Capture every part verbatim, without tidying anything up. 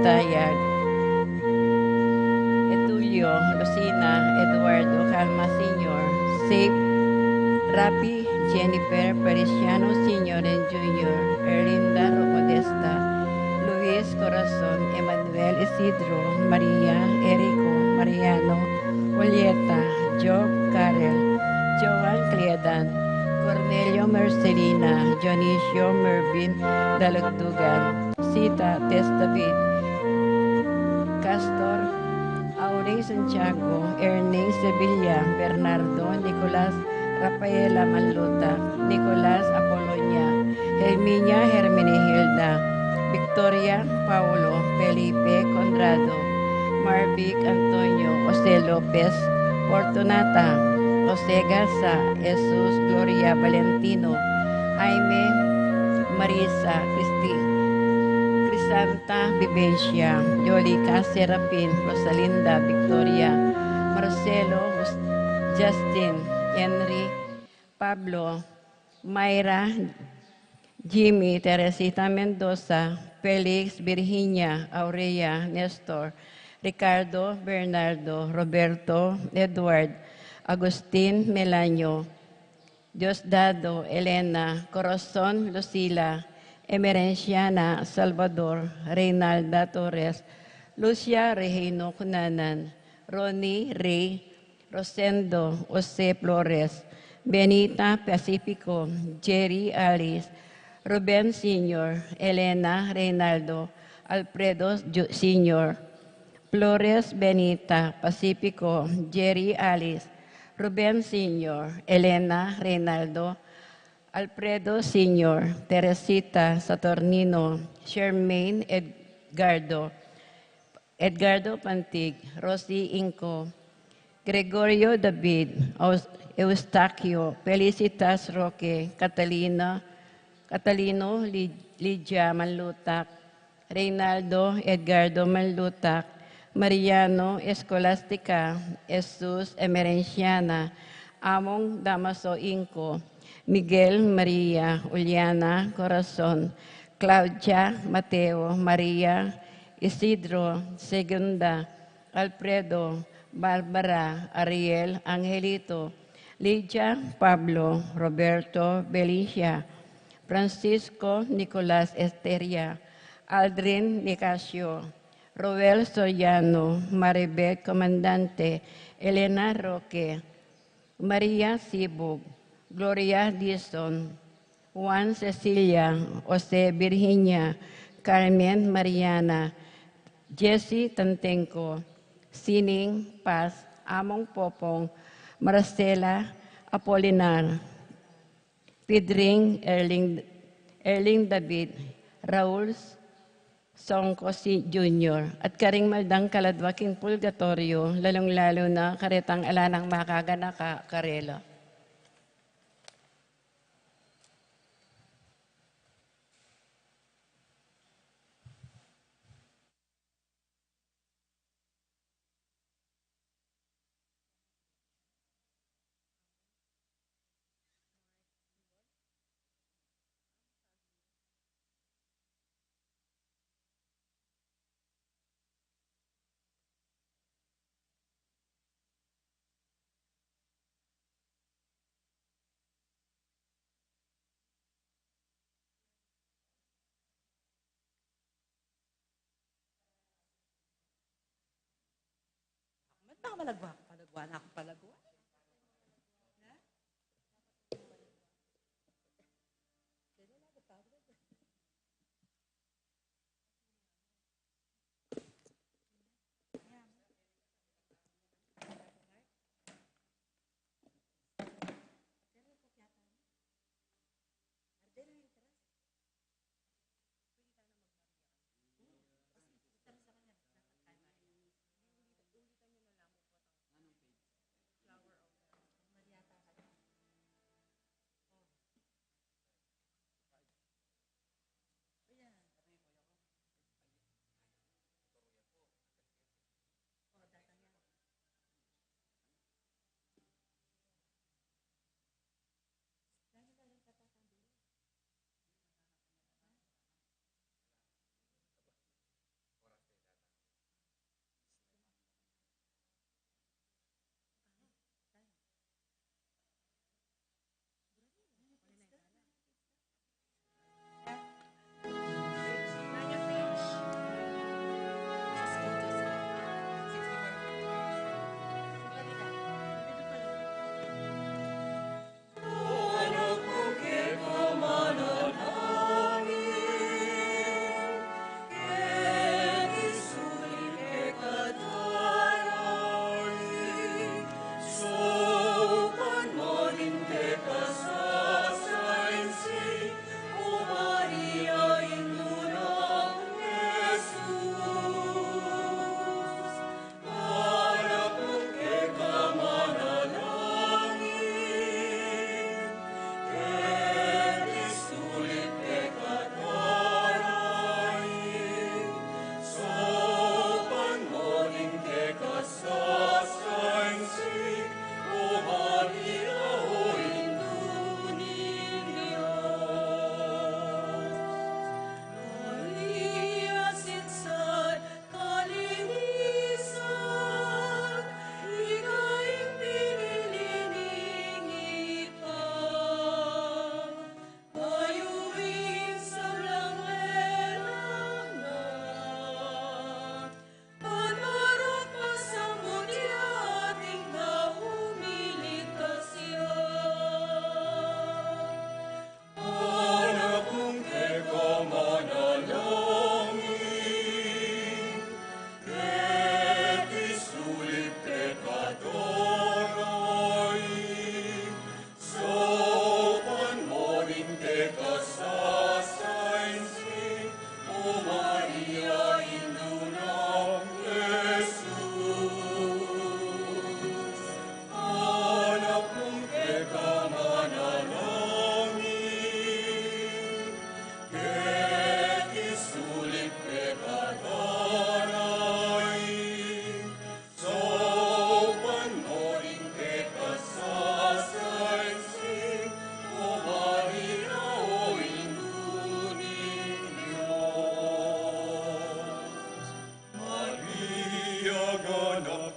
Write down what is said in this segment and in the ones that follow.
Tayag, Etulio, Lucina, Eduardo, Calma Senior, Save, Rapi, Jennifer, Feliciano Senior and Junior, Erlinda, Modesta, Luis, Corazon, Emmanuel, Isidro, Maria, Erico, Mariano, Julieta, Job, Karel, Joan, Cleodan, Cornelio, Marcelina, Dionisio, Mervin, Dalagdugan, Sita, Tess, David, Castor, Auring, Santiago, Erning, Sevilla, Bernardo, Nicolas, Rafaela, Manluta, Nicolas, Apolonia, Herminia, Hermenegilda, Victoria, Paulo, Felipe, Conrado, Marvic, Antonio, Jose Lopez, Fortunata, Jose Garza, Jesus, Gloria, Valentino, Jaime, Marisa, Christi, Crisanta, Vivencia, Yolica, Serafin, Rosalinda, Victoria, Marcelo, Justin, Henry, Pablo, Mayra, Jimmy, Teresita Mendoza, Felix, Virginia, Aurea, Nestor, Ricardo, Bernardo, Roberto, Edward, Agustin, Melanio, Diosdado, Elena, Corazon, Lucila, Emerenciana, Salvador, Reynalda Torres, Lucia, Regino, Cunanan, Ronnie, Rey, Rosendo, Jose Flores, Benita, Pacifico, Jerry, Alice, Ruben Senior, Elena, Reynaldo, Alfredo Ju-, Senior, Flores, Benita, Pacifico, Jerry, Alice, Ruben Senior, Elena, Reynaldo, Alfredo Senior, Teresita, Saturnino, Shermaine, Edgardo, Edgardo Pantig, Rosie Inco, Gregorio David, Aus-, Eustaquio, Felicitas Roque, Catalina, Catalino, Li-, Lydia Manlutac, Reynaldo, Edgardo Manlutac, Mariano, Escolastica, Jesus, Emerenciana, Among Damaso Inco, Miguel, Maria, Juliana, Corazon, Claudia, Mateo, Maria, Isidro, Segunda, Alfredo, Barbara, Ariel, Angelito, Lydia, Pablo, Roberto, Belicia, Francisco, Nicolas, Esteria, Aldrin, Nicasio, Roel, Soriano, Maribeth, Comandante, Elena Roque, Maria Sibug, Gloria Dizon, Juan, Cecilia, Jose, Virginia, Carmen, Mariana, Jesse, Tantenco, Sining, Paz, Among Popong, Marcela, Apolinar, Pidring, Erling, Erling David, Raul, Songko si Junior, at karing maldang kaladwa king purgatorio, lalung-lalu na karetang ala nang makaganaka karela. Ba't baka malagwa? Palagwa na ako, palagwa.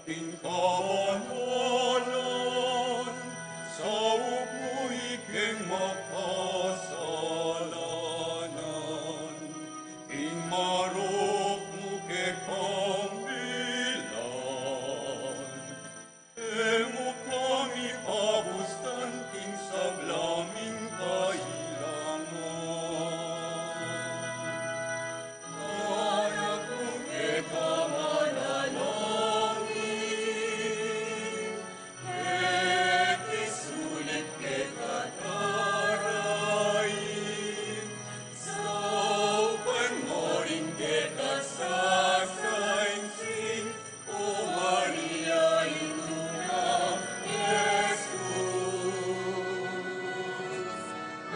Ing kabanalan, saup mu ikeng makasalanan, ing marok mu kekang bilan. E mu kami pabustan king sabla ming kailangan. Anak mung keka manalangin, keti sulip keka tarain, saupan mu ring keka sasainsin, O Maria, Indu nang Jesus.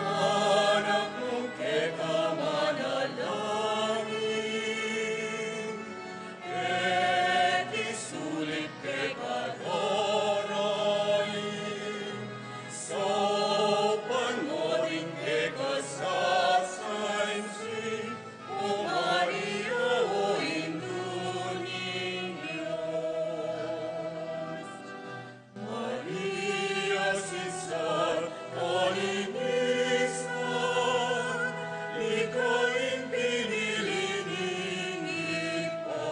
Anak mung keka manalangin, keti sulip keka tarain, saupan mu ring keka sasainsin, O Maria, o Indu ning Dios. Maria, sisat kalinisan, ika ing pinili ning Ibpa,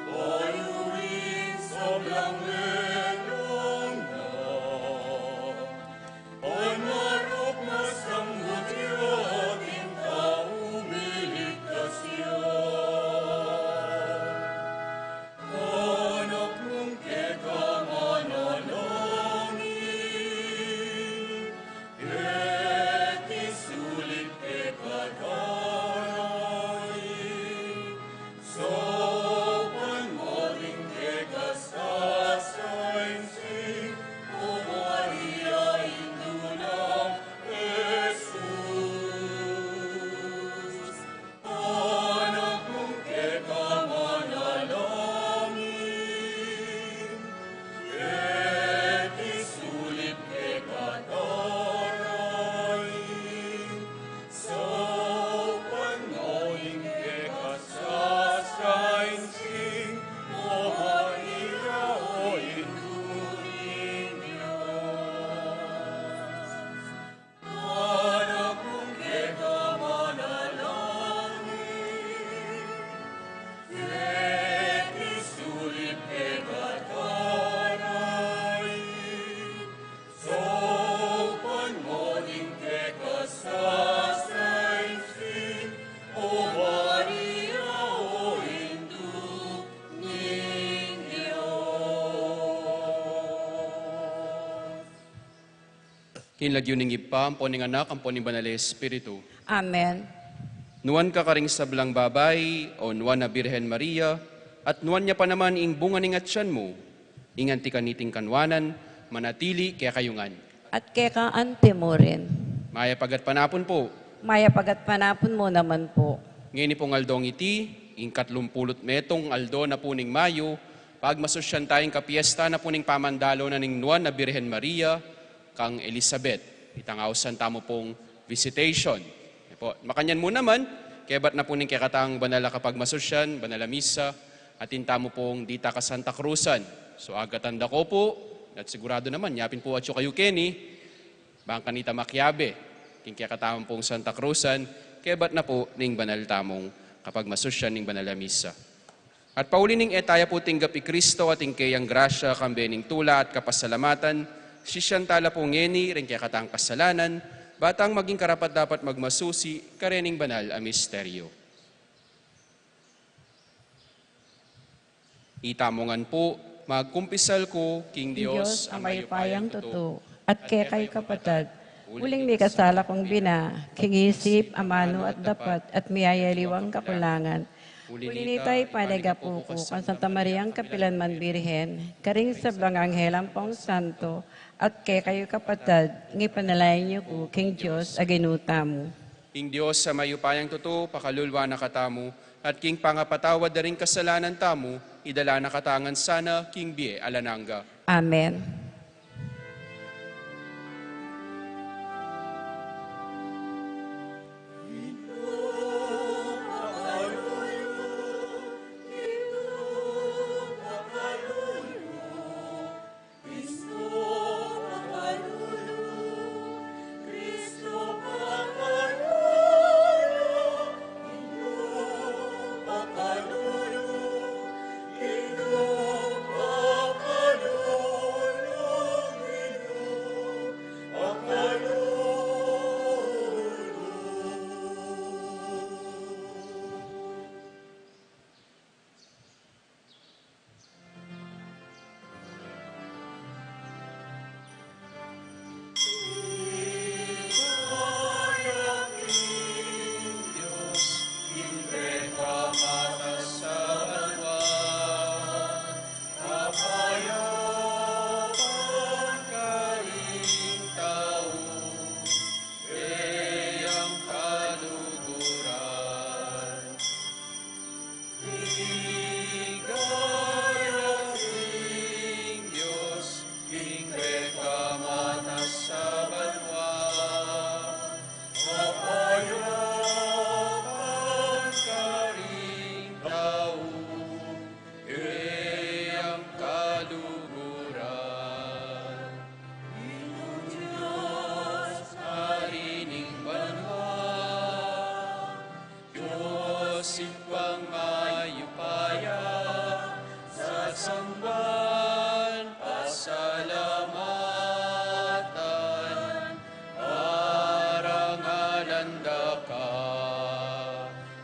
bayu ing sablang lelang na. Ban marok masambat ya king tau, miligtas ya. Anak mung keka manalangin, keti sulip keka tarain, saupan mu ring keka sasainsin, O Maria, Indu nang Jesus. Anak mung keka manalangin, keti sulip keka tarain, saupan mu ring keka sasainsin, O Maria, o Indu ning Dios. Anak mung keka manalangin, keti sulip keka tarain, saupan mu ring keka sasainsin, O Maria, o Indu ning Dios. King lagyu ning Ibpa, ampo ning Anak, ampo ning Banal a Espiritu. Amen. Nuan ka karing sablang babai, o nuan a Birhen Maria, at nuan ya pa naman ing bunga ning atian mu. Ing anti kaniting kanuanan, manatili kekayu ngan. At keka anti mu rin. Mayap a gatpanapun pu. Mayap a gatpanapun mu naman pu. Ngeni pung aldong iti, ing katlumpulu't metung aldo na pu ning Mayu, pagmasusyan taya ing kapiesta na pu ning pamandalo na ning Nuan a Birhen Maria, kang Elizabeth. Itang ausan tamu pung visitation. E pu, makanyan mu naman, kebat na pu ning kekatang banal a kapagmasusyan, banal a misa, atin tamu pung ditang kasantakrusan. So, agatan da ko pu, at sigurado naman, yapin pu atyu kayu keni, bang kanita makiabe, king kekatamung santakrusan, kebat na pu ning banal tamung kapagmasusyan ning banal a misa. At pauli ning e taya pu tinggap i Kristo at ing keyang grasya, kambe ning tula at kapasalamatan, sisian tala pu ngeni ring kekatang kasalanan, ba tang maging karapat-dapat magmasusi karening banal a misteryo. Itamu ngan pu, magkumpisal ku king Dios a mayupayang tutu, at kekayu kapatad, uling mikasala kung bina, king isip, amanu at dapat, at miyayaliwang kakulangan. Uli nita, ipanyawad ku pu kang Santa Mariang kapilanman Birhen, karing sablang anghel ampong santo, at kekayu kapatad, ngipanalangin yu ku king Dios a Ginu tamu. Ing Dios a mayupayang tutu, pakalulwan na katamu, at king pangapatawad da ring kasalanan tamu, idala na kata ngan sana king bie alang angga. Amen. Ang mayupaya, sasamban, pasalamatan, parangalan da ka.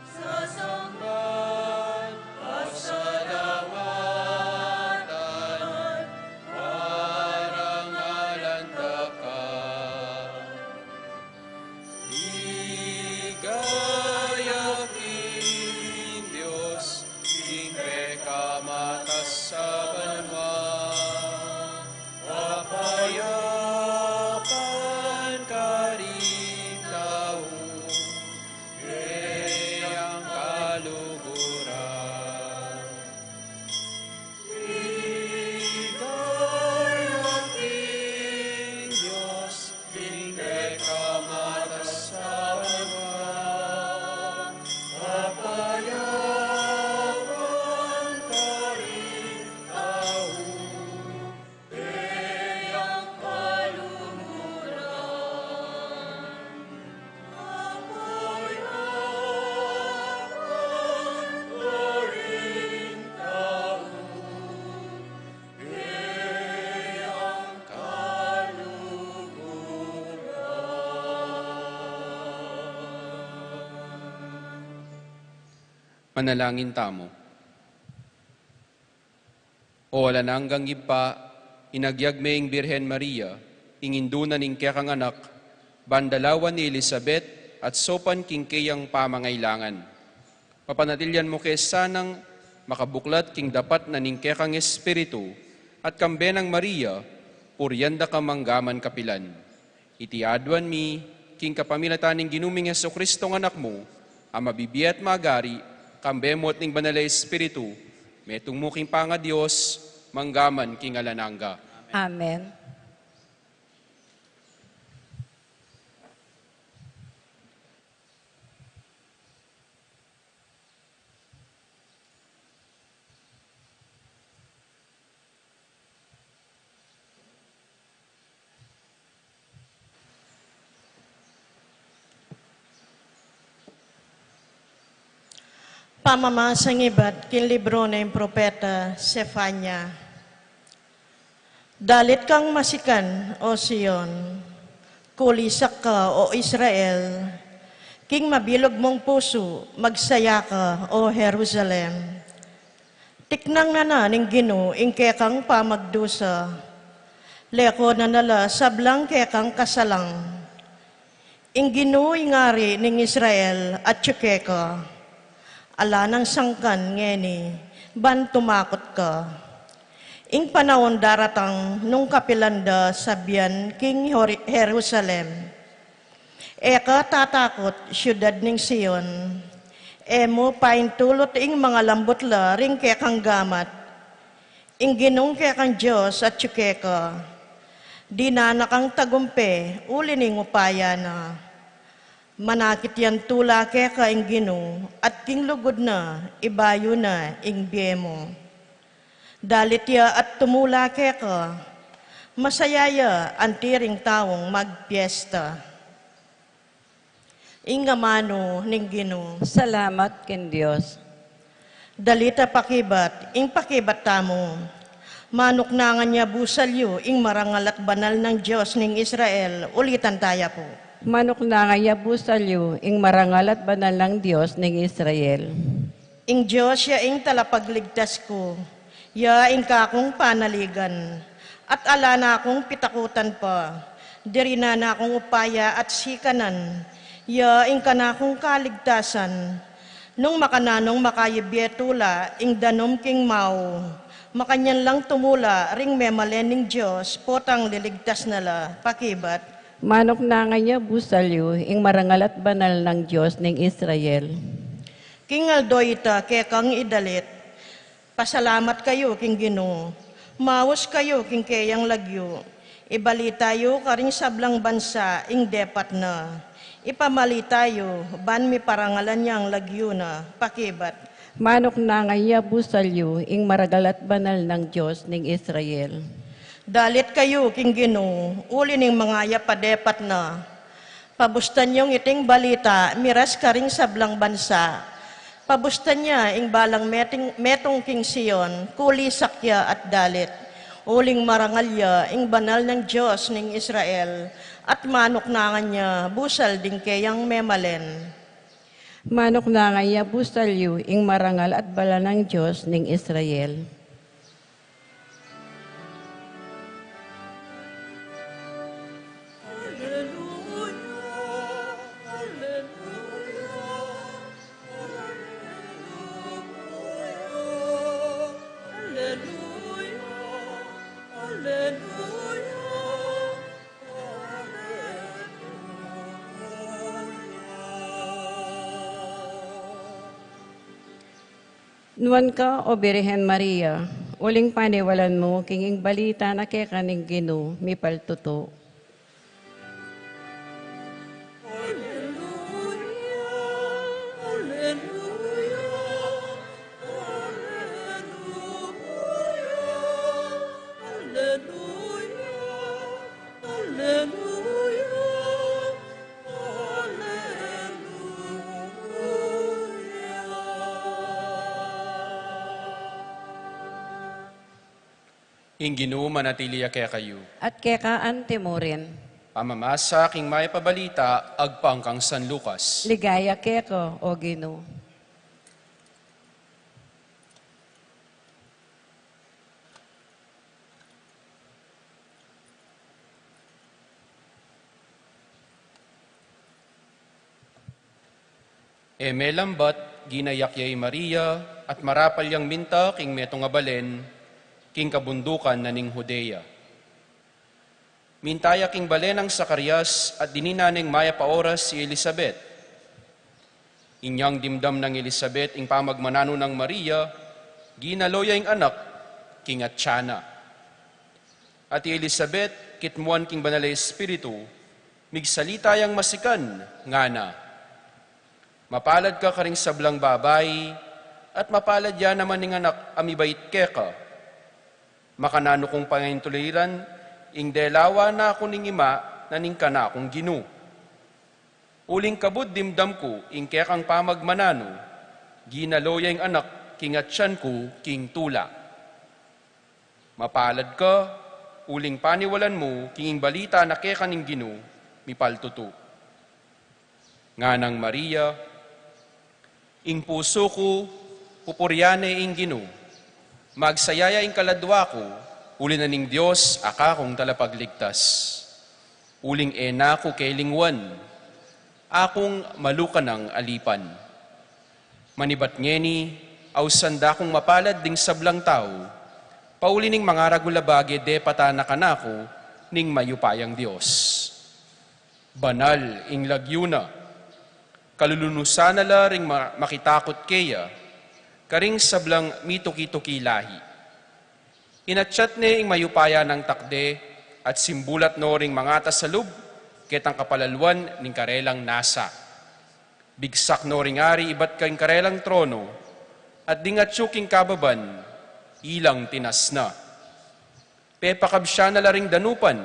Sasamban, pasalamatan, parangalan da ka. Ligaya king Dios, king pekamatas a banua, kapayapan karing tau, keyang kaluguran. Ligaya king Dios, king pekamatas a banua, kapayapan karing tau, keyang kaluguran. Manalangin tamu. O alang anggang Ibpa, inagyag me ing Birhen Maria, ing indu na ning kekang anak, ban dalawan i Elizabeth at saupan king keyang pamangailangan. Papanatilian mu ke sanang makabuklat king dapat na ning kekang espiritu, at kambe nang Maria, purian da ka manggaman kapilan. Iti aduan mi, king kapamilatan ning Ginu ming Jesucristo nga Anak mu, a mabibie at magari, kambe mu at ning Banal a Espiritu, metung mu king pangaDios, manggaman king alang angga. Amen. Pamamasa king libru ning propeta Sefania. Dalit kang masikan, O Sion, kulisak ka, O Israel, king mabilug mung pusu, magsaya ka, O Jerusalem. Tiknang na na ning Ginu ing kekang pamagdusa, leko na na la sablang kekang kasalang. Ing Ginu ing Ari ning Israel atyu keka, ala nang sangkan ngeni, ban tumakut ka. Ing panaun daratang nung kapilan da sabian king Hor-, Jerusalem, E ka tatakut, siudad ning Sion, e mu paintulut ing mangalambut la ring kekang gamat. Ing Ginung kekang Dios atyu keka, dinan na kang tagumpe, uli ning upaya na. Manakit yang tula keka ing Ginu, at king lugud na, ibayu na ing bie mu. Dalit ya at tumula keka, masaya ya anti ring taung magpiesta. Ing amanu ning Ginu. Salamat king Dios. Dalit a pakibat, ing pakibat tamu. Manuknangan ya busal yu ing marangal at banal nang Dios ning Israel, ulitan taya pu. Manuknangan ya busal yu ing marangal at banal nang Dios ning Israel. Ing Dios ya ing talapagligtas ku, ya ing kakung panaligan, at ala na kung pitakutan pa. Dirinan na kung upaya at sikanan, ya ing kanakung kaligtasan. Nung makananung makayibie tula ing danum king mau, makanyan lang tumula ring memalen ning Dios, potang liligtas na la, pakibat. Manuknangan ya busal yu ing marangal at banal nang Dios ning Israel. King aldo ita kekang idalit, pasalamat kayu king Ginu, maus kayu king keyang lagyu, ibalita yu karing sablang bansa ing depat na, ipamalita yu ban miparangalan yang lagyu na, pakibat. Manuknangan ya busal yu ing marangal at banal nang Dios ning Israel. Dalit kayu king Ginu, uli ning mangayap a depat na. Pabustan yung iting balita miras karing sablang bansa. Pabustan ya ing balang meting-, metung king Sion, kulisak ya at dalit. Uling marangal ya ing banal nang Dios ning Israel, at manuknangan ya busal ding keyang memalen. Manuknangan ya busal yu ing marangal at banal nang Dios ning Israel. Nuan ka, O Birhen Maria, uling paniwalan mu king ing balita na keka ning Ginu mipaltutu. Ing Ginu manatili ya kekayu. At keka anti mu rin. Pamamasa king mayap a balita agpang kang San Lucas. Ligaya keka, O Ginu. E melambat, ginayak ya i Maria, at marapal yang minta king metung a balen, king kabundukan na ning Judea. Minta ya king balen nang Zacarias, at dininan neng mayap a oras i Elisabet. Inyang dimdam nang Elisabet ing pamagmananu nang Maria, ginalo ya ing anak king atian na. At i Elisabet, kitmuan king Banal a Espiritu, migsalita yang masikan, ngana: Mapalad ka karing sablang babai, at mapalad ya naman ing anak a mibait keka. Makananu kung pangintuliran ing delawa na ku ning ima na ning kanakung Ginu. Uling kabud dimdam ku ing kekang pamagmananu, ginalo ya ing anak king atian ku king tula. Mapalad ka, uling paniwalan mu king ing balita na keka ning Ginu mipaltutu. Nganang Maria: Ing pusu ku, pupurian ne ing Ginu. Magsaya ya ing kaladua ku, uli na ning Dios a kakung Talapagligtas. Uling e na ku kelingwan, akung maluka nang alipan. Manibat ngeni, ausan da kung mapalad ding sablang tau, pauli ning mangaragul a bage depatan na kanaku ning mayupayang Dios. Banal ing lagyu na. Kalulunusan na la ring ma-, makitakut keya, karing sablang mituki-tuki lahi. Inatyat ne ing mayupaya nang takde, at simbulat no ring mangatas a lub, ketang kapalaluan ning karelang nasa. Bigsak no ring ari ibat king karelang trono, at ding atyu king kababan, ilang tinas na. Pepakabsyan na la ring danupan,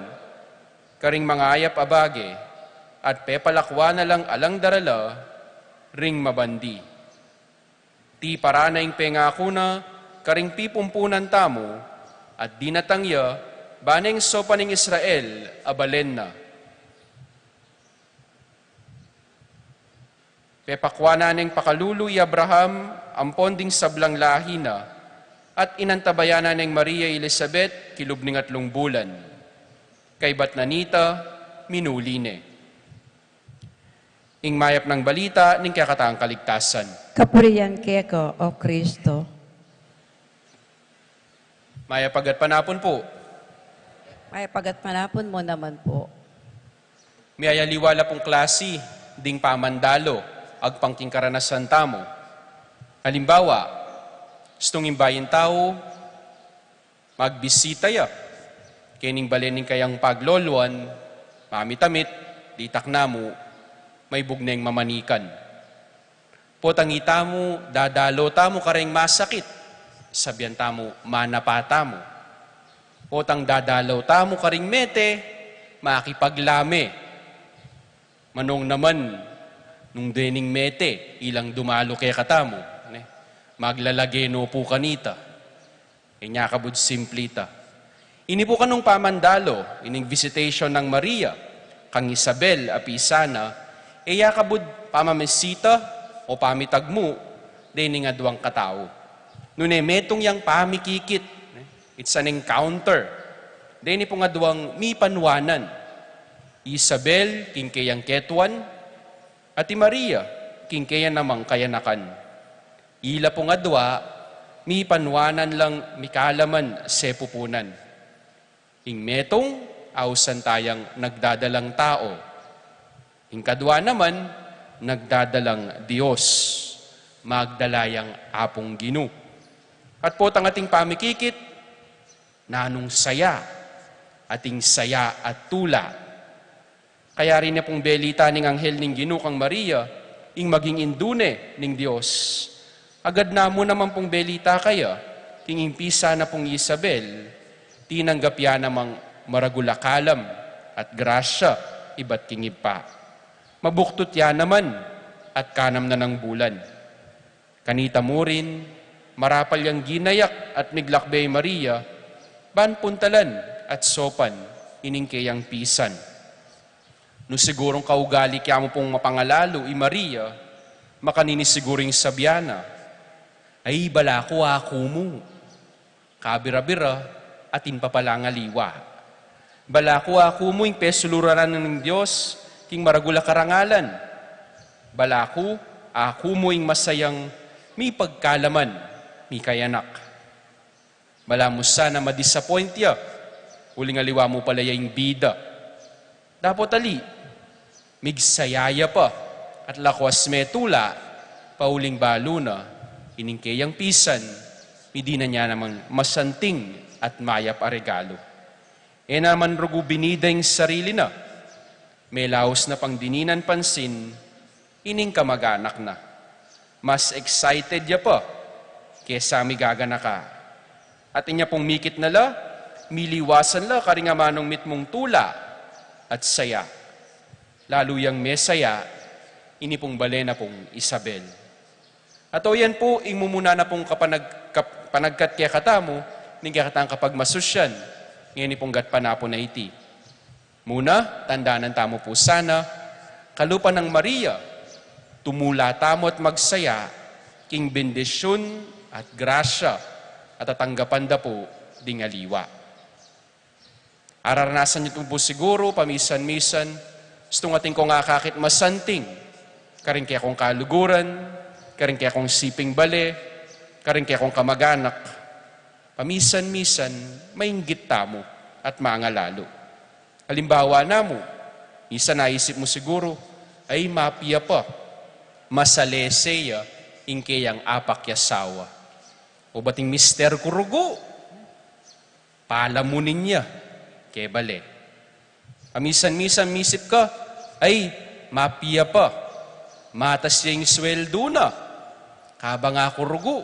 karing mangayap a bage, at pepalakwan na lang alang darala ring mabandi. Tiparan na ing pengaku na karing pipumpunan tamu, at dinatang ya, ba neng saupan ning Israel a balen na. Pepakwanan neng pakalulu i Abraham ampon ding sablang lahi na, at inantabayanan neng Maria i Elisabet kilub ning atlung bulan. Kaybat na nita, minuli ne. Ing mayap nang balita ning kekatang kaligtasan. Kapurian keka, O Kristo. Mayap a gatpanapun pu. Mayap a gatpanapun mu naman pu. Miyayaliwa la pung klasi ding pamandalo agpang king karanasan tamu. Halimbawa, istung ing bayu tau, magbisita ya kening balen ning kayang pagloluan, mamit-amit, ditak na mu, maibug neng mamanikan. Potang itamu, dadalo tamu kareng masakit, sabian tamu, manapa tamu. Potang dadalo tamu kareng mete, makipaglame. Manung naman, Nung dening mete, ilang dumalu kekatamu, ne? Maglalage no pu kanita. E nya kabud simple ita. Ini pu kanung pamandalu, ining visitation nang Maria kang Isabel a pisan na, e ya kabud pamamisita o pamitagmu dening aduang katau. Nune metung yang pamikikit, ne? It's an encounter. Deni pung aduang mipanuanan. Isabel, king keyang ketuan, at i Maria, king keya namang kayanakan. Ila pung adua, mipanuanan lang mikalaman sepupunan. Ing metung, ausan tayang nagdadalang tau. Ing kadua naman, nagdadalang Dios. Magdala yang Apung Ginu. At potang ating pamikikit, nanung saya, ating saya at tula. Kaya rin ya pung belita ning anghel ning Ginu kang Maria, ing maging indu ne ning Dios. Agad namu naman pung belita kaya, king ing pisan na pung Isabel, tinanggap ya namang maragul a kalam at grasya ibat king Ibpa. Mabuktut ya naman at kanam na nang bulan. Kanita mu rin, marapal yang ginayak at miglakbe i Maria, ban puntalan at sopan ining keyang pisan. Nu sigurung kaugali kya mu pung mapangalalu i Maria, makanini sigurung sabyan na, "Ay, balaku aku mu." Kabira-bira, atin pa palang aliwa. Balaku aku mu ing pesuluran ning Dios, king maragul a karangalan. Balaku aku mu ing masayang mipagkalaman, mikayanak. Balamu sana ma-disappoint ya, uling aliwa mu pala ya ing bida. Dapot ali, migsaya ya pa, at lakwas me tula, pauling balu na, ining keyang pisan, midinan ya namang masanting at mayap a regalu. E naman rugu binida ing sarili na, melaus na pang dininan pansin, ining kamaganak na. Mas excited ya pa kesa migaganaka. At inya pung mikit na la, miliwasan la karing amanung mitmung tula at saya. Lalu yang mesaya, ini pung bale na pung Isabel. At o yan pu, ing mumuna na pung kapanag-, kap-, panagkat kekatamu, ning kekatang kapagmasusyan, ngeni pung gatpa na pu na iti. Muna, tandanan tamu pu sana, kalupa nang Maria, tumula tamu at magsaya, king bendisyun at grasya, at tatanggapan da pu ding aliwa. Araranasan yu pu siguru, pamisan-misan, istung atin kong akakit masanting, karing kekong kaluguran, karing kekong siping bale, karing kekong kamaganak. Pamisan-misan, mainggit tamu at mangalalu. Alimbawa namu, misan aisip mu siguru, "Ay, mapia pa, masalese ya ing keyang apakiasawa." O bating mister ku rugu, palamunin ya ke bale. Pamisan-misan misip ka, "Ay, mapia pa, matas ya ing sweldu na." Kabang aku rugu,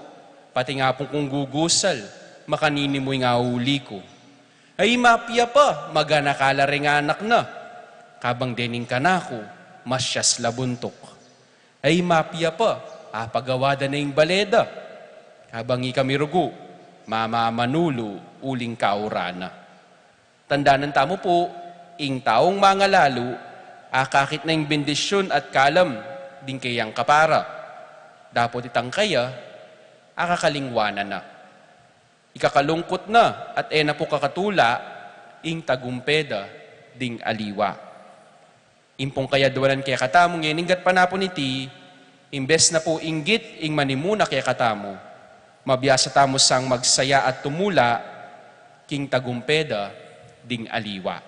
pati ing apung kung gugusal, makanini mu ing auli ku. "Ay, mapia pa, maganaka la ring anak na." Kabang dening kanaku, masyas la buntuk. "Ay, mapia pa, apagawa da na ing bale da." Kabang ikami rugu, mamamanulu uling kaura na. Tandanan tamu pu, ing taung mangalalu, akakit na ing bendisyun at kalam ding keyang kapara. Dapot itang kaya, akakalingwanan na. Ikakalungkut na at e na pu kakatula ing tagumpe da ding aliwa. Ing pung kayaduanan kekatamu ngening gatpa na pu niti, imbes na pu inggit ing manimuna kekatamu, mabiasa tamu sang magsaya at tumula king tagumpe da ding aliwa.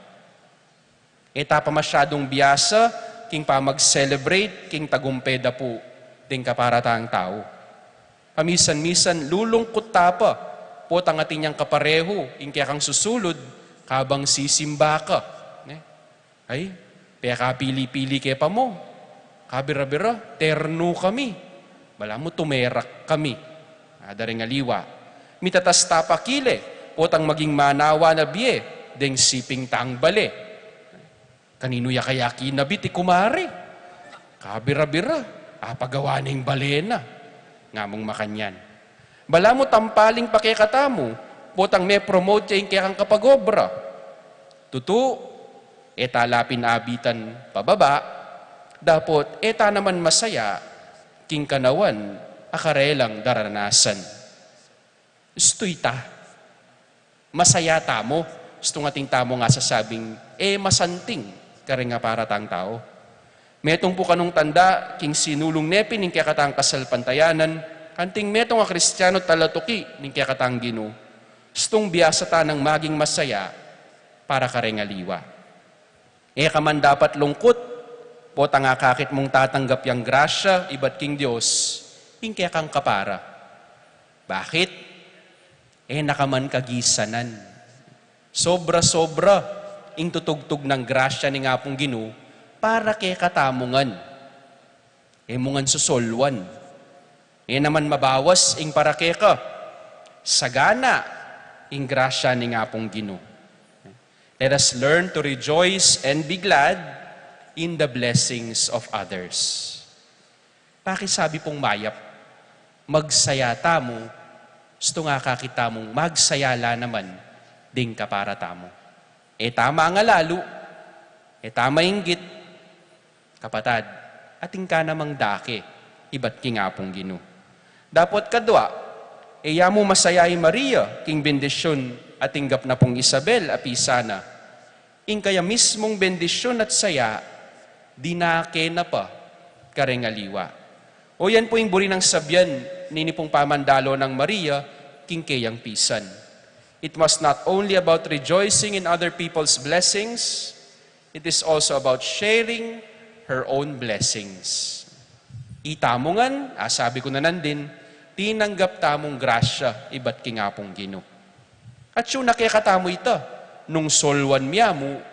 E ta pa masyadung biasa king pamag-celebrate king tagumpe da pu ding kapara tang tau. Pamisan-misan lulungkut ta pa, potang atin yang kaparehu ing kekang susulud, kabang sisimba ka, ne? "Ay, pekapili-pili ke pa mu. Kabira-bira, ternu kami. Balamu tumerak kami." Ada ring aliwa. Mitatas ta pa kile, potang maging manawa na bie deng siping tang bale. "Kaninu ya kaya kinabit i kumare? Kabira-bira, apagawa ne ing bale na. Ngamung makanyan. Balamu tampalin pa kekatamu, potang me-promote ya ing kekang kapag-obra. Tutu, e ta la pin abitan pababa, dapot e ta naman masaya, king kanawan a karelang daranasan. Istu ita. Masaya tamu, istung atin tamu ngasasabing, e masanting, karing aparatang tau. Metung pu kanung tanda, king sinulung ne pin ning kekatang kasalpantayanan, kanting metung a Kristiano talatuki ning kekatang Ginu. Istung biasa ta nang maging masaya para karing aliwa. E ka man dapat lungkut, potang akakit mung tatanggap yang grasya ibat king Dios, ing kekang kapara. Bakit? E na ka man kagisanan. Sobra-sobra ing tutugtug nang grasya ning Apung Ginu para kekatamu ngan. E mu ngan susolwan. E naman mabawas ing para keka. Sagana ing grasya ning Apung Ginu. Let us learn to rejoice and be glad in the blessings of others. Pakisabi pung mayap, magsaya tamu, istung akakit tamung magsaya la naman ding kapara tamu. E ta mangalalu, e ta mainggit, kapatad, atin ka namang dake ibat king Apung Ginu. Dapot kadwa, e ya mu masaya i Maria king bendisyun a tinggap na pung Isabel a pisa na. Ing kaya mismung bendisyun at saya, dinake na pa karing aliwa. O yan pu ing buri nang sabian nini pung pamandalo nang Maria king keyang pisan. It was not only about rejoicing in other people's blessings, it is also about sharing her own blessings. Itamu ngan, asabi ku na nandin, tinanggap tamung grasya ibat king Apung Ginu. At yu na kekatamu ita, nung solwan mya mu,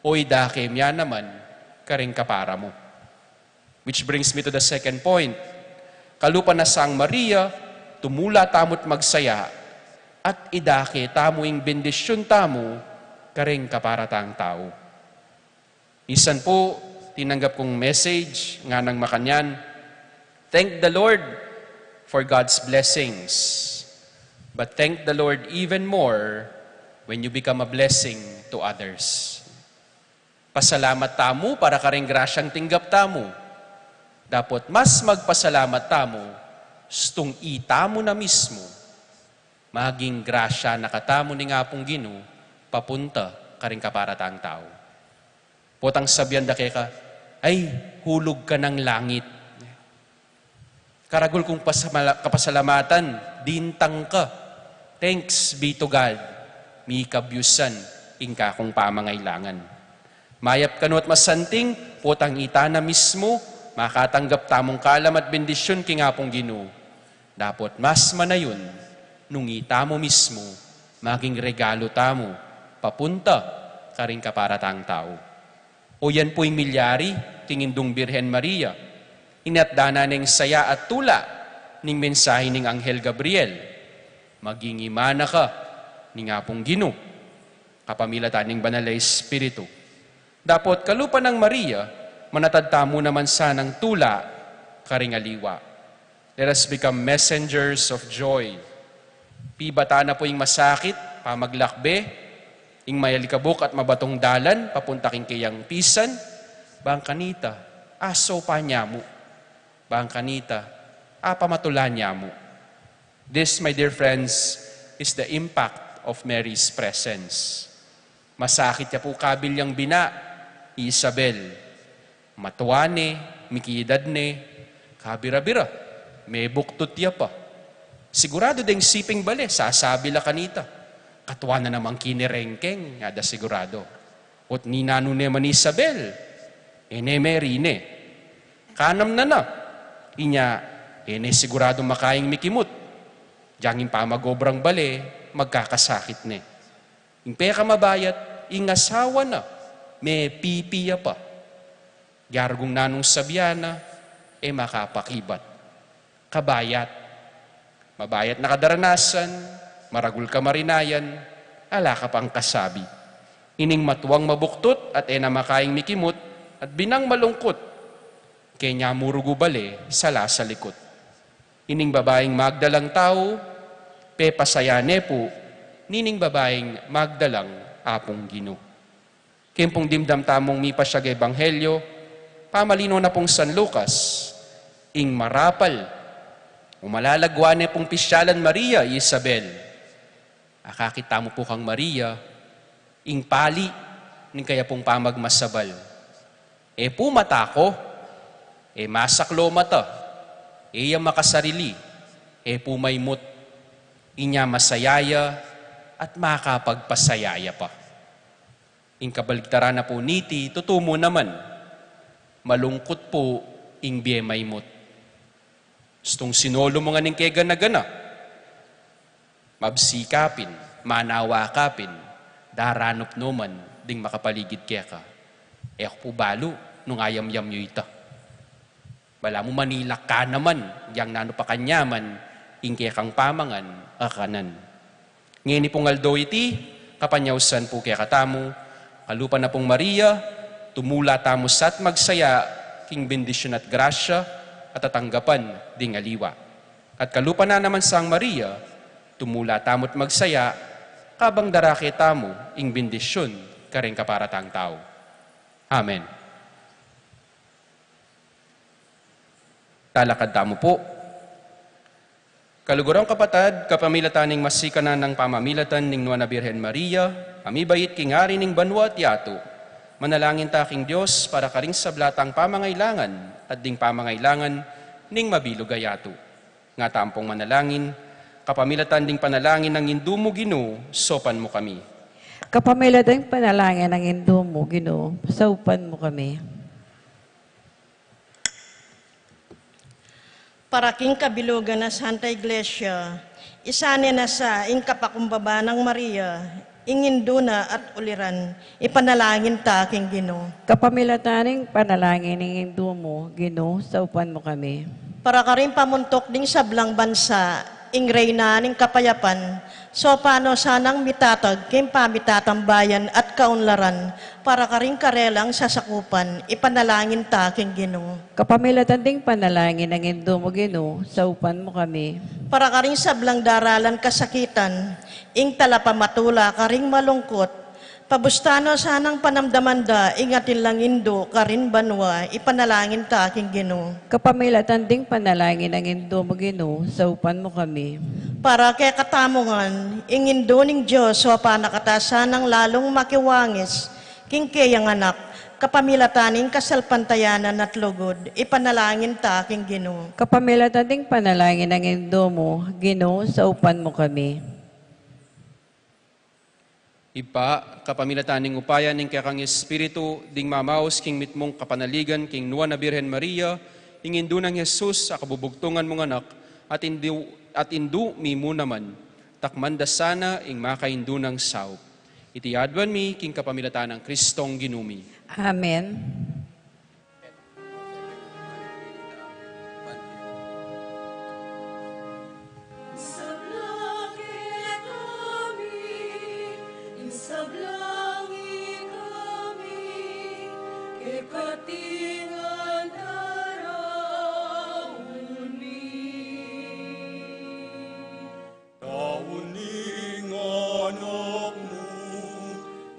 o idake mya naman karing kapara mu. Which brings me to the second point. Kalupa na sang Maria, tumula tamu't magsaya, at idake tamu ing bendisyun tamu karing kapara tang tau. Misan pu, tinanggap kung message, nganang makanyan, "Thank the Lord for God's blessings, but thank the Lord even more when you become a blessing to others." Pasalamat tamu para karing grasyang tinggap tamu. Dapot mas magpasalamat tamu, istung itamu na mismu maging grasya na katamu ning Apung Ginu, papunta karing kapara tang tau. Potang sabian da keka, "Ay, hulug ka nang langit. Karagul kung pasamala-, kapasalamatan, dintang ka. Thanks be to God. Mikabyusan ing kakung pamangailangan." Mayap kanu at masanting, potang ita na mismu, makatanggap tamung kalam at bendisyun king Apung Ginu. Dapot mas manayun, nung itamu mismu, maging regalu tamu, papunta karing kapara tang tau. O yan pu ing milyari king Indung Birhen Maria. Inatdanan neng saya at tula ning mensahe ning Anghel Gabriel. Maging ima na ka ning Apung Ginu, kapamilatan ning Banal a Espiritu. Dapot kalupa nang Maria, manatad tamu naman sanang tula karing aliwa. Let us become messengers of joy. Pibatan na pu ing masakit, pamaglakbe, ing mayalikabuk at mabatung dalan, papunta king keyang pisan, bang kanita, asopan ya mu, bang kanita, apamatulan ya mu. This, my dear friends, is the impact of Mary's presence. Masakit ya pu kabil yang bina, Isabel. Matua ne, mikiedad ne, kabira-bira, mebuktut ya pa. Sigurado deng siping bale, sasabi la kanita, "Katua na naman kine rengkeng," ngada sigurado. Ot ninanu ne man Isabel, e ne merine. Kanam na na. Inya, e ne sigurado makaing mikimut. Dyang ing pamagobrang bale, magkakasakit ne. Ing pekamabayat, ing asawa na, mepipi ya pa. Gyarugong nanung sabian na, e makapakibat. Kabayat. Mabayat na kadaranasan, maragul kamarinayan, ala ka pang kasabi. Ining matuang mabuktut at e na makaing mikimut, at binang malungkut, Kenya mu rugu bale sala sa likut. Ining babaing magdalang tau, pepasaya ne pu nining babaing magdalang Apung Ginu. Keng pung dimdam tamung mipasiag ebanghelyo, pamalinan na pung San Lucas, ing marapal o malalagwa ne pung pisyalan Maria, Isabel. Akakit tamu pu kang Maria, ing pali ning kaya pung pamagmasabal. E pu matako, e masaklo mata, e ya makasarili, e pu maimut, inya masaya ya at makapagpasaya ya pa. Ing kabaligtaran na pu niti, tutu mu naman, malungkut pu ing bie maimut. Istung sinolu mu ngan ing kegana-gana. Mabsi ka pin, manawa ka pin, daranup no man ding makapaligid keka. E ku pu balu nung ayamyam yu ita. Balamu manilak ka naman, agyang nanu pa kanyaman ing kekang pamangan a kanan. Ngeni pung aldo iti, kapanyausan pu kekatamu, kalupa na pung Maria, tumula tamu sa at magsaya king bendisyun at grasya a tatanggapan ding aliwa. At kalupa na naman sang Maria, tumula tamu't magsaya, kabang darake tamu ing bendisyun kareng kaparatang tau. Amen. Talakad tamu pu. Kaluguran kung kapatad, kapamilatan ning masikanan a pamamilatan ning Nuan a Birhen Maria a mibait king ari ning banua at yatu, manalangin ta king Dios para karing sabla tang pamangailangan at ding pamangailangan ning mabilug a yatu. Nga tampong manalangin, kapamilatan ding panalangin nang Indu mu, Ginu, saupan mu kami. Kapamilatan ding panalangin nang Indu mu, Ginu, saupan mu kami. Para king kabilugan na Santa Iglesia, isa ne na sa ing kapakumbaba nang Maria, ing Indu na at uliran, ipanalangin ta king Ginu. Kapamilatan ning panalangin ning Indu mu, Ginu, saupan mu kami. Para karing pamuntuk ding sablang bansa, ing Reyna ning Kapayapan, saupan no sanang mitatag king pamitatambayan at kaunlaran, para karing karelang sasakupan, ipanalangin ta king Ginu. Kapamilatan ding panalangin nang Indu mu, Ginu, saupan mu kami. Para karing sablang daralan kasakitan, ing talapamatula karing malungkut, pabusta no sanang panamdaman da ing atin lang indu karin banua, ipanalangin ta king Ginu. Kapamilatan ding panalangin nang Indu mu, Ginu, saupan mu kami. Para kekatamu ngan, ing Indu ning Dios, saupan na kata sanang lalung makiwangis king keyang anak, kapamilatan ning kasalpantayanan at lugud, ipanalangin ta king Ginu. Kapamilatan ding panalangin nang Indu mu, Ginu, saupan mu kami. Ibpa, kapamilatan ning upaya ning kekang Espiritu, ding mamaus king mitmung kapanaligan king Nuan a Birhen Maria, ing Indu nang Jesus a kabubugtungan mung anak, at Indu, at Indu mi mu naman, takman da sana ing makaindu nang saup. Iti aduan mi king kapamilatan nang Kristong Ginu mi. Amen. Taun ning anak mu,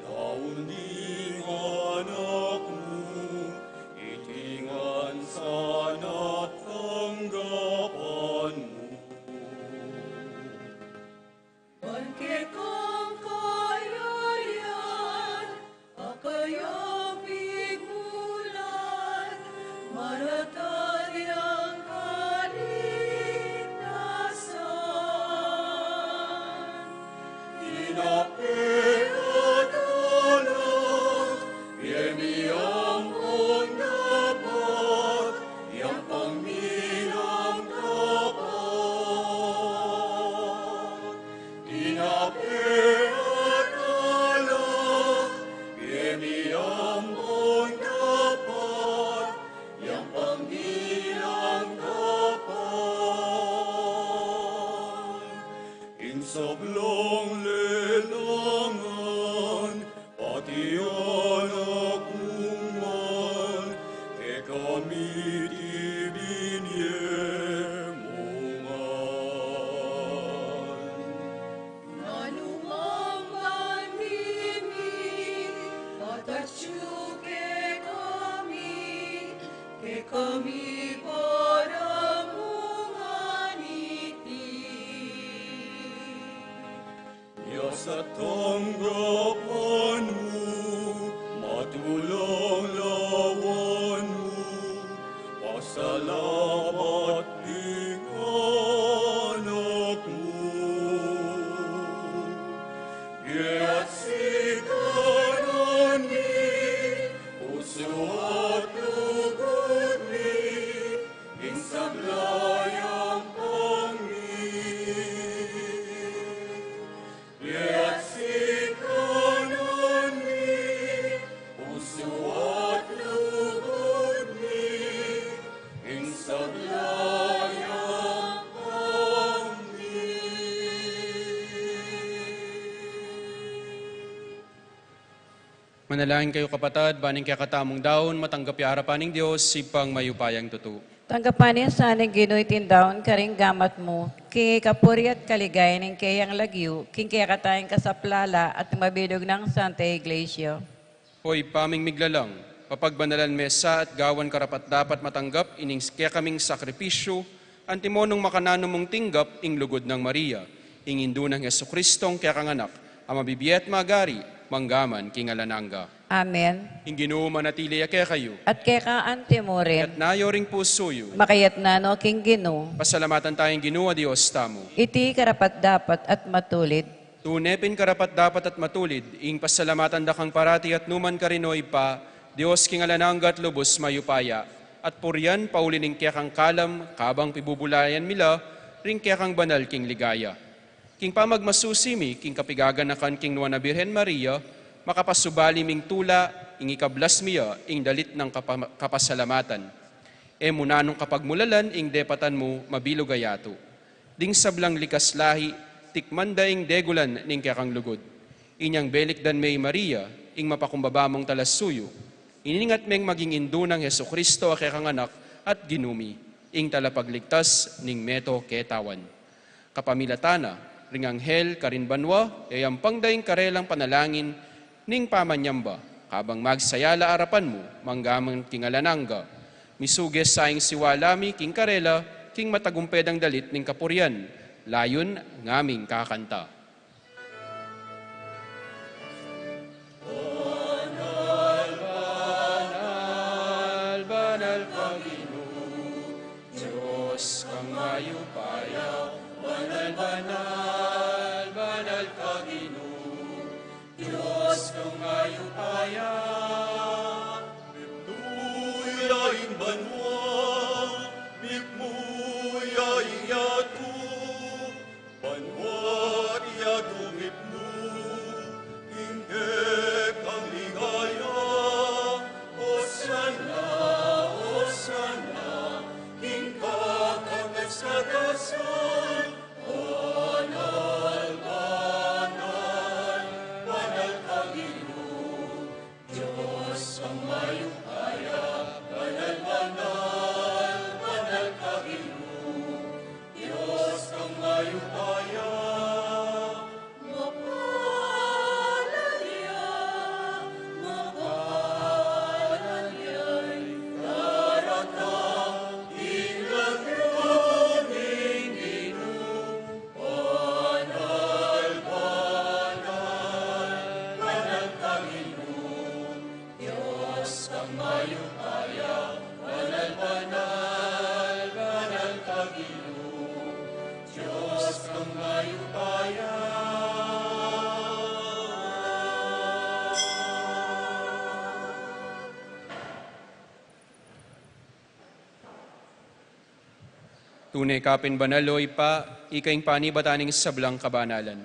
taun ning anak mu, iti ngan sana't tanggapan mu. Ban kekang kayarian, a kayang pigmulan, maratat yang kaligtasan. Tinape at alak, bie mi ampon dapat, yang pangbilang dapat. Tinape at alak, bie mi ampon dapat, yang pangbilang dapat. Ing sablang lelangan, pati anak mung man, kekami Sa tanggapan mu, matulung lawan mu, pasalamat ding anak mu. Yaya't sikanan mi, pusu at lugud mi, ing sablang yampang mi. Yaya't sikanan mi, pusu at lugud mi, ing sablang yampang mi. Manalangin kayu, kapatad, ban ing kekatamung daun matanggap ya arapan ning Dios, Ibpang mayupayang tutu. Tanggapan na sana ning Ginu iting daun karing gamat mu, king ikapuri at kaligayan ning keyang lagyu, king kekatang kasaplalan at ning mabilug nang Santa Iglesia. O Ibpa ming miglalang, papagbanalan me sa at gawan karapat-dapat matanggap ining kekaming sakripisyu, antimo nung makananu mung tinggap ing lugud nang Maria, ing indu nang Jesucristong kekang Anak, a mabibie at magari mangga man king alang angga. Amen. Ing Ginu manatili ya kekayu. At keka antimurin. Iyatas yu ring pusu yu. Makayatas no king Ginu. Pasalamatan taya ing Ginu a Dios tamu. Iti karapat-dapat at matulid. Tune pin karapat-dapat at matulid ing pasalamatan da kang parati at nukarin man, O Ibpa, Dios king alang angga at lubus mayupaya, at purian pauli ning kekang kalam kabang pibubulayan mi la ring kekang banal king ligaya. King pamagmasusi mi king kapigaganakan king Nuan a Birhen Maria, makapasubali ming tula ing ikablas mi ya ing dalit nang kapa-, kapasalamatan. E mu nanung kapagmulalan ing depatan mu mabilug a yatu. Ding sablang likas lahi, tikman da ing degulan ning kekang lugud. Inyang belikdan me i Maria, ing mapakumbaba mung talasuyu. Iningat meng maging indu nang Jesucristo a kekang Anak at Ginu mi, ing talapagligtas ning meto ketawan. Kapamilatan na ring anghel karin banua, yayampang da ing karelang panalangin ning pamanyamba, kabang magsaya la arapan mu mangga man king alang angga. Misuge sa ing siwala mi king karela, king matagumpe dang dalit ning kapurian, layun ngaming kakanta. Banal, banal, banal ka Ginu, Dios kang mayupaya, banal, banal, banal ka Ginu, Dios kang mayupaya. Mipnu ya ing banua, mipnu ya ing yatu, banua at yatu mipnu, ing kekang ligaya. Osana, Osana, king kakatagtagasan. Banal, banal, banal ka Ginu, Dios kang mayupaya, banal, banal, banal ka Ginu, Dios kang mayupaya. Mapalad ya, mapalad ya, daratang ing lagyu ning Ginu. Banal, banal, banal ka Ginu, Dios kang mayupaya, banal, banal, banal ka Ginu, Dios kang mayupaya. Tune ka pin banal, o Ibpa, ika ing panibatan ning sablang kabanalan.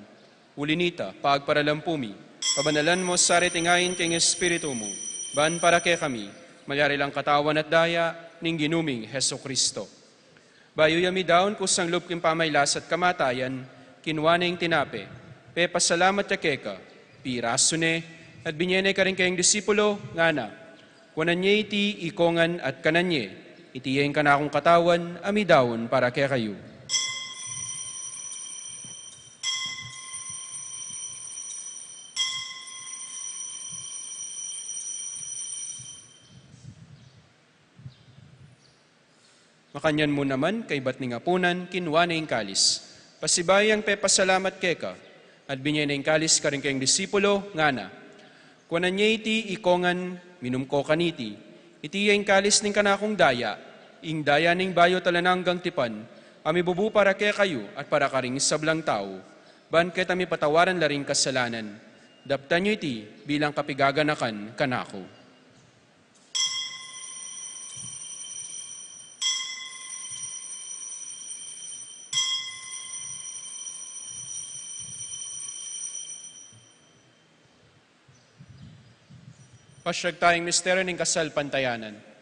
Uli nita, pagparalampu mi, pabanalan mu sa reting ain king Espiritu mu, ban para kekami, malyari lang katawan at daya ning Ginu ming Jesucristo. Bayu ya midaun kusang lub king pamailas at kamatayan, kinua ne ing tinape, pepasalamat ya keka, pirasu ne, at binye ne karing kayang disipulo, ngana: Kuanan ye iti ikongan at kanan ye, iti ya ing kanakung katawan a midaun para kekayu. Makanyan mu naman, kaybat ning apunan, kinua ne ing kalis. Pasibayu yang pepasalamat keka, At binye ne ing kalis karing kayang disipulo, ngana: Kuanan ye iti ikong ngan, minum ko kaniti. Iti ya ing kalis ning kanakung daya, ing daya ning bayu at alang anggang tipan, a mibubu para kekayu at para karing sablang tau, ban keta mipatawaran la ring kasalanan. Daptan yu iti bilang kapigaganakan kanaku. Pasyag tayang misteryo ning kasalpantayanan.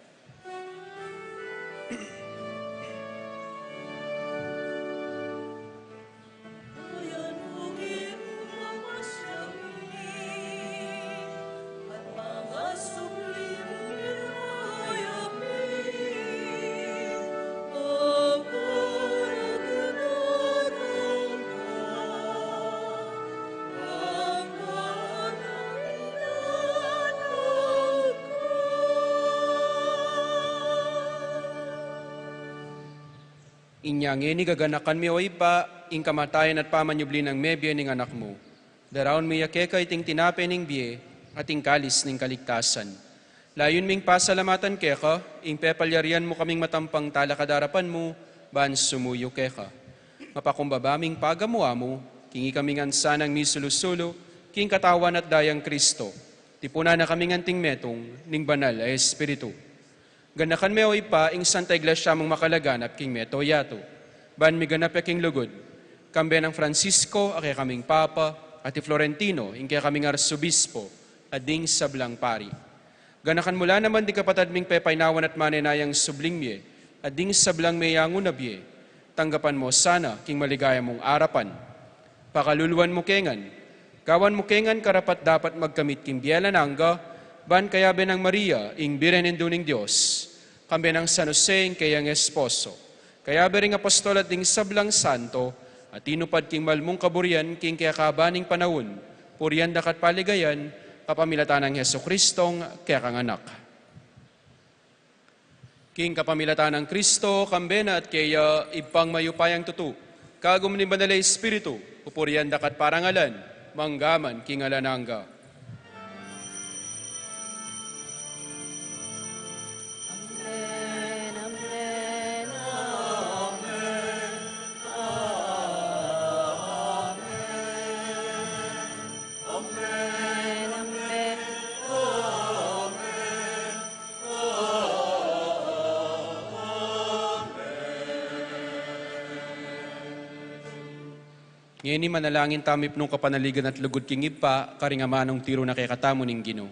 Inya ngeni gaganakan mi, o Ibpa, ing kamatayan at pamanyubli nang mebie ning Anak mu. Daraun mi ya keka iting tinape ning bie at ing kalis ning kaligtasan. Layun ming pasalamatan keka ing pepalyarian mu kaming matampang talakad king arapan mu, ban sumuyu keka. Mapakumbaba ming pagamu-amu, king ikami ngan sanang misulu-sulu king katawan at dayang Kristo. Tipunan na kaming anting metung ning Banal a Espiritu. Ganakan me, o Ibpa, ing Santa Iglesia mung makalaganap king mabilug a yatu, ban miganap ya king lugud, kambe nang Francisco a kekaming Papa, at i Florentino ing kekaming Arsobispo, at ding sablang pari. Ganakan mu la naman ding kapatad ming pepainawan at manenayang subling mie, at ding sablang meyangu na bie. Tanggapan mu sana king maligaya mung arapan. Pakaluluan mu ke ngan. Gawan mu ke ngan karapat-dapat magkamit king bie alang angga, ban kayabe nang Maria, ing Birhen Indu ning Dios, kambe nang San Jose, ing keyang esposo, kayabe ring apostol at ding sablang santo, a tinupad king mal mung kaburian king kekaban ning panaun, purian da ka at paligayan, kapamilatan nang Jesucristong kekang Anak. King kapamilatan nang Kristo, kambe na at keya, Ibpang mayupayang tutu, kagum ning Banal a Espiritu, pupurian da ka at parangalan, mangga man king alang angga. Amen, amen, amen, amen, amen. Ngeni manalangin tamu ipnung kapanaligan at lugud king Ibpa, karing amanung tiru na kekatamu ning Ginu.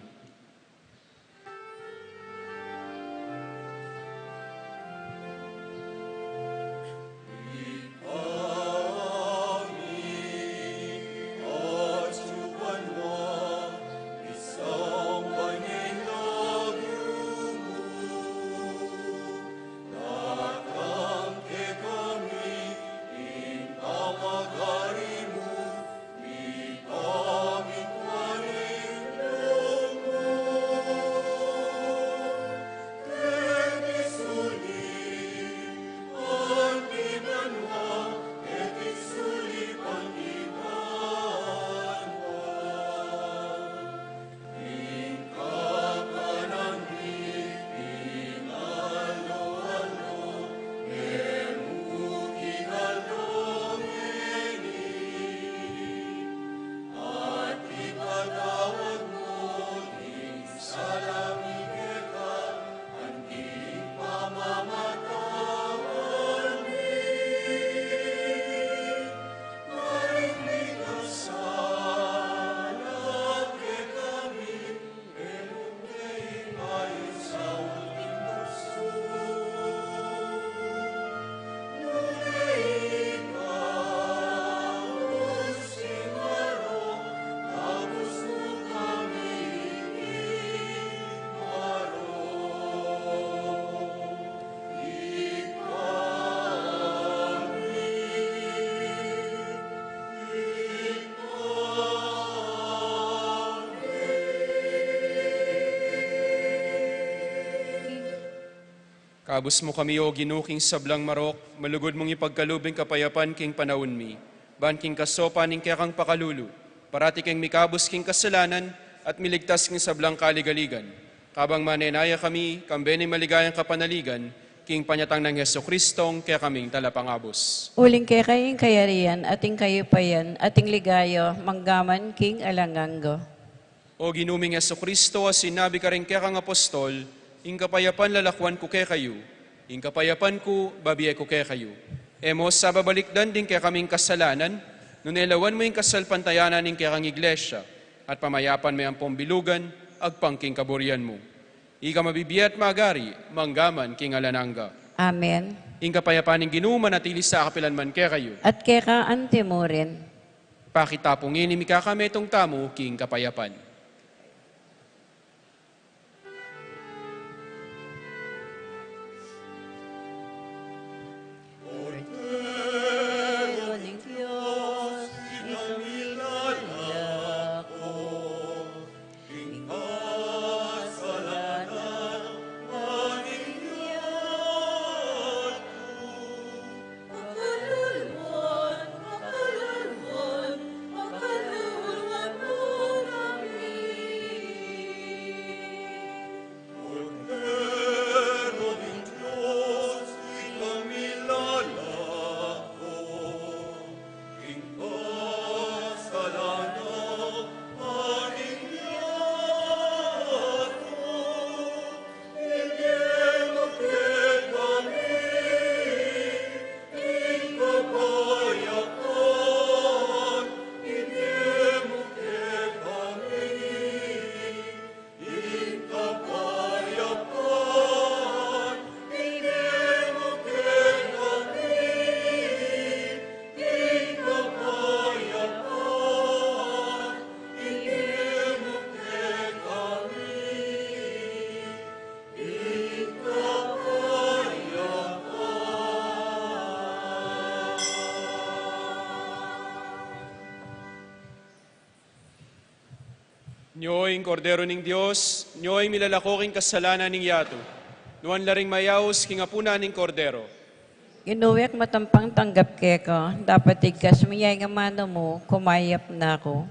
Kabus mu kami, O Ginu, king sablang marok, malugud mung ipagkalub ing kapayapan king panaun mi. Ban king kasopan ning kekang pakalulu, parati keng mikabus king kasalanan at miligtas king sablang kaligaligan. Kabang manenaya kami, kambe ning maligayang kapanaligan, king panyatang nang Jesucristong kekaming talapangabus. Uling keka ing kayarian, at ing kayupayan, at ing ligaya, manggaman king alang angga. O Ginu ming Jesucristo, a sinabi karing kekang apostol, ing kapayapan lalakuan ku kekayu, ing kapayapan ku babie ku kekayu. E mu sa babalikdan ding kekaming kasalanan, nune lawan mu ing kasalpantayanan ning kekang iglesia, at pamayapan me ampong bilugan, agpang king kaburian mu. Ika mabibie at magari, manggaman king alang angga. Amen. Ing kapayapan ning Ginu manatili sa kapilan man kekayu. At keka anti mu rin. Pakit ta pu ngeni mikakametung tamu king kapayapan. Nyo ing Kordero ning Dios, nyo ing milalako king kasalanan ning yatu. Nuan la ring mayaus king apunan ning Kordero. Ginu, e ku matampang tanggap keka, dapot igkas mu ya ing amanu mu, kumayap na ku.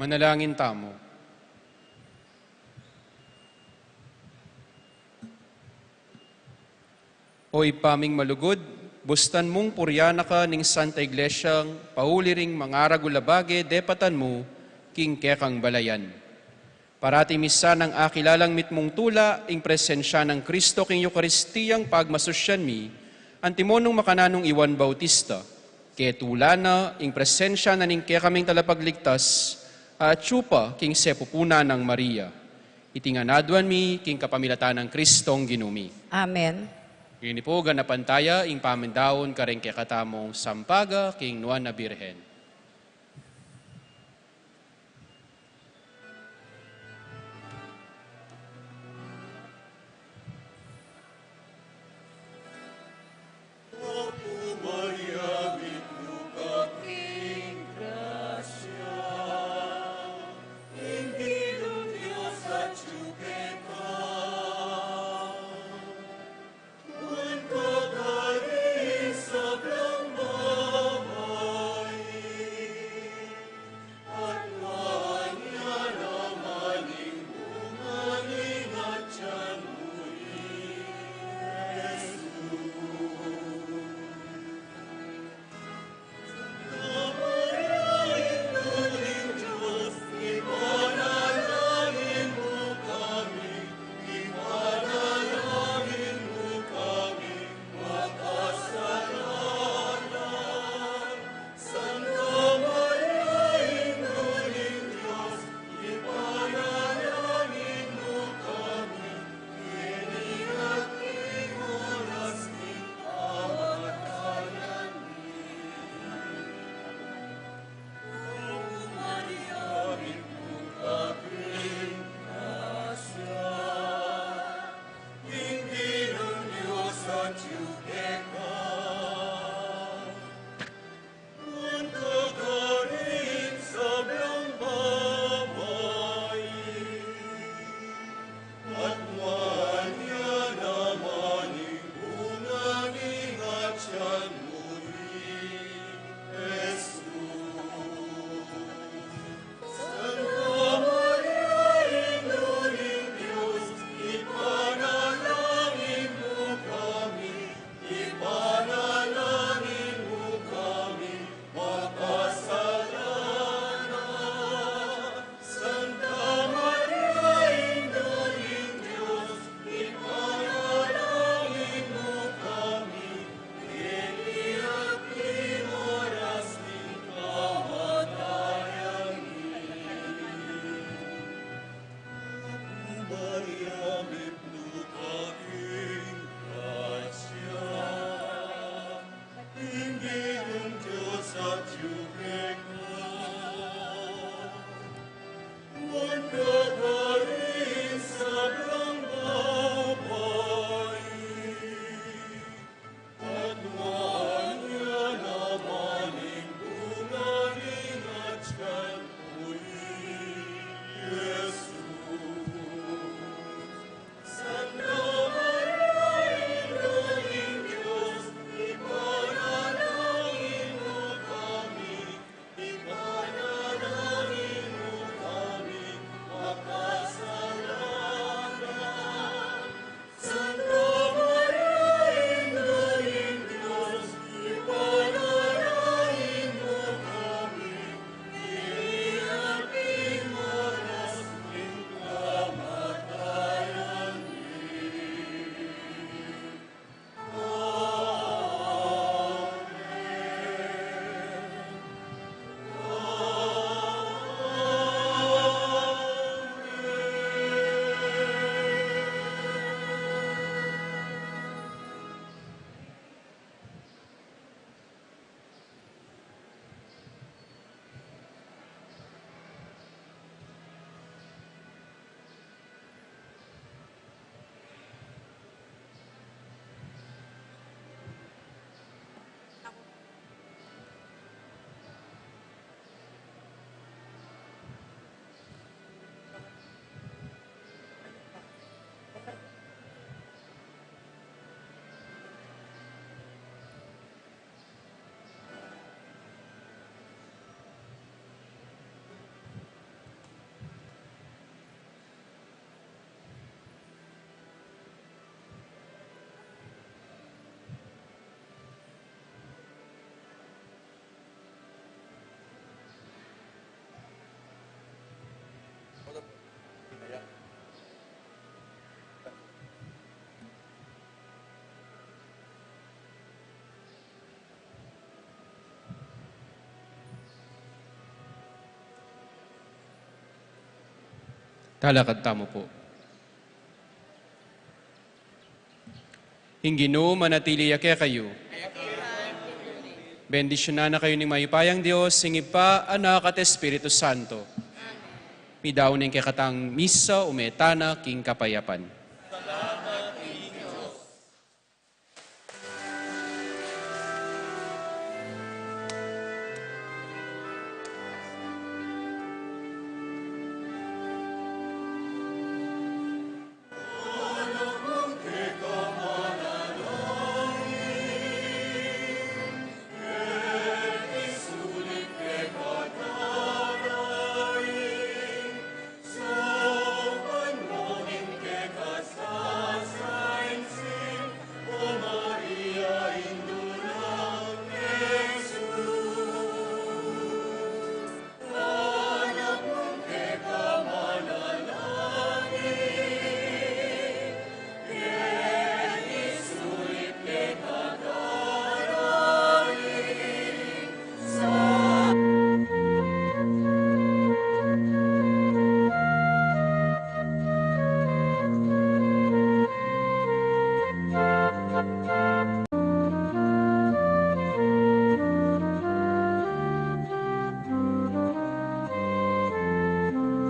Manalangin tamu. O Ibpa ming malugud, bustan mung purian na ka ning Santa Iglesia, pauli ring mangaragul a bage depatan mu king kekang balayan. Parati mi sanang akilalang mitmung tula ing presensya nang Kristo king Eukaristiyang pagmasusyan mi, antimo nung makananu i Juan Bautista, ketula na ing presensya na ning kekaming Talapagligtas, a atyu pa king sepupunan nang Maria. Iti ngan aduan mi king kapamilatan nang Kristong Ginu mi. Amen. Ngeni pu, ganapan taya ing pamandaun karing kekatamung sampaga king Nuan a Birhen. Kalakad tamu pu. Ing Ginu manatili ya kekayu. Bendisyunan na kayu ning mayupayang Dios, ing Ibpa, Anak, at Espiritu Santo. Midaun ing kekatang misa, ume tana king kapayapan.